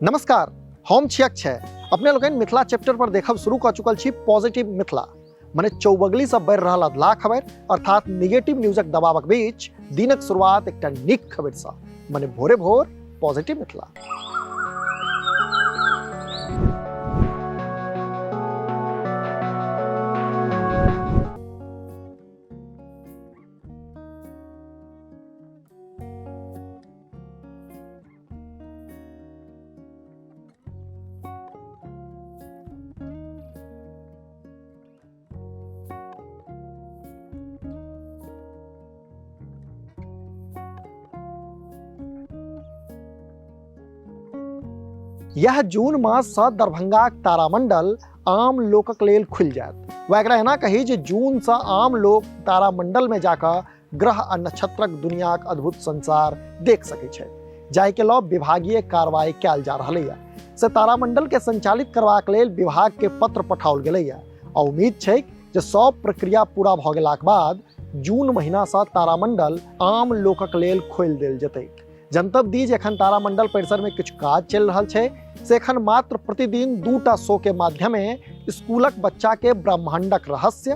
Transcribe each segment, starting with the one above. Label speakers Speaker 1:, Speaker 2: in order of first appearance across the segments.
Speaker 1: नमस्कार, हम छी अक्षय। अपने लोकनि मिथिला चैप्टर पर देखब शुरू कऽ चुकल छी पॉजिटिव मिथिला, मने चौबगली से बढ़ि रहल अधलाह खबर अर्थात निगेटिव न्यूजक दबावक बीच दिनक शुरुआत एकटा नीक खबर सँ, मने भोरे भोर पॉजिटिव मिथिला। यह जून मास सँ दरभंगाक तारामंडल आम लोकक लेल खुलि जायत। वा एकरा एना कही जे जून सँ आम लोक तारामंडल में जाकऽ ग्रह आ नक्षत्रक दुनियाक अद्भुत संसार देख सकै छै, जाहिके लऽ विभागीय कार्रवाई कयल जा रहल यऽ। से तारामंडल के संचालित करबाक लेल विभाग के पत्र पठाओल गेलैए आ उम्मीद छै जे सब प्रक्रिया पूरा भऽ गेलाक बाद जून महीना सँ तारामंडल आम लोकक लेल खोलि देल जेतै। जनतब दी जे एखन तारामंडल परिसर में किछु काज चलि रहल छै, से एखन मात्र प्रतिदिन 2टा शो के माध्यमे स्कूलक बच्चा के ब्रह्मांडक रहस्य,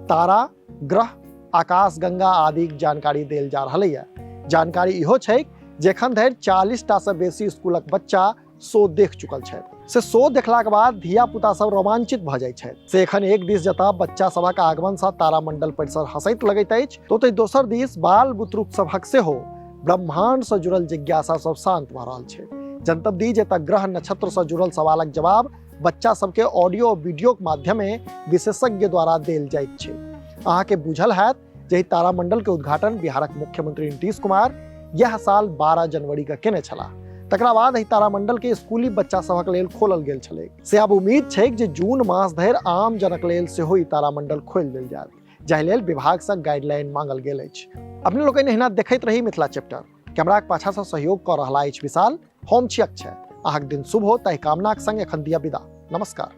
Speaker 1: तारा, ग्रह, आकाश गंगा आदि जानकारी देल जा रहल है। जानकारी इहो छै जे एखन धरि 40 टा से बेसी स्कूलक बच्चा शो देख चुकल छै। से शो देखलाक बाद धिया पुता सब रोमांचित भऽ जाइ छै। से एखन एक दिस जतऽ बच्चा सभक आगमन सँ तारामंडल परिसर हंसैत लगैत अछि, तऽ ओतहि दोसर दिस बाल बुतरुक सभक सेहो ब्रह्मांड सँ जुड़ल जिज्ञासा सब शांत भऽ रहल छै। जनतब दी जे एतऽ ग्रह नक्षत्र सँ जुड़ल सवालक जवाब बच्चा सबके ऑडियो और वीडियो के माध्यमे विशेषज्ञ द्वारा देल जाइत छै। अहाँके बुझल हैत जे एहि तारामंडल के उद्घाटन बिहारक मुख्यमंत्री नीतीश कुमार यह साल 12 जनवरी के केने छलाह। तकरा बाद एहि तारामंडल के स्कूली बच्चा सभक लेल खोलल गेल छलै। से आब उम्मीद छै जे जून मास धरि आम जनक लेल सेहो ई तारामंडल खोलि देल जायत, जाहि लेल विभाग सँ गाइडलाइन मांगल गेल अछि। अपने लोकनि एहिना देखैत रही मिथिला चैप्टर। कैमराक पाछा सँ सहयोग कऽ रहला अछि विशाल। हम छी अक्षय। अहाँक दिन शुभ हो ताहि कामनाक संग एखन दिया विदा। नमस्कार।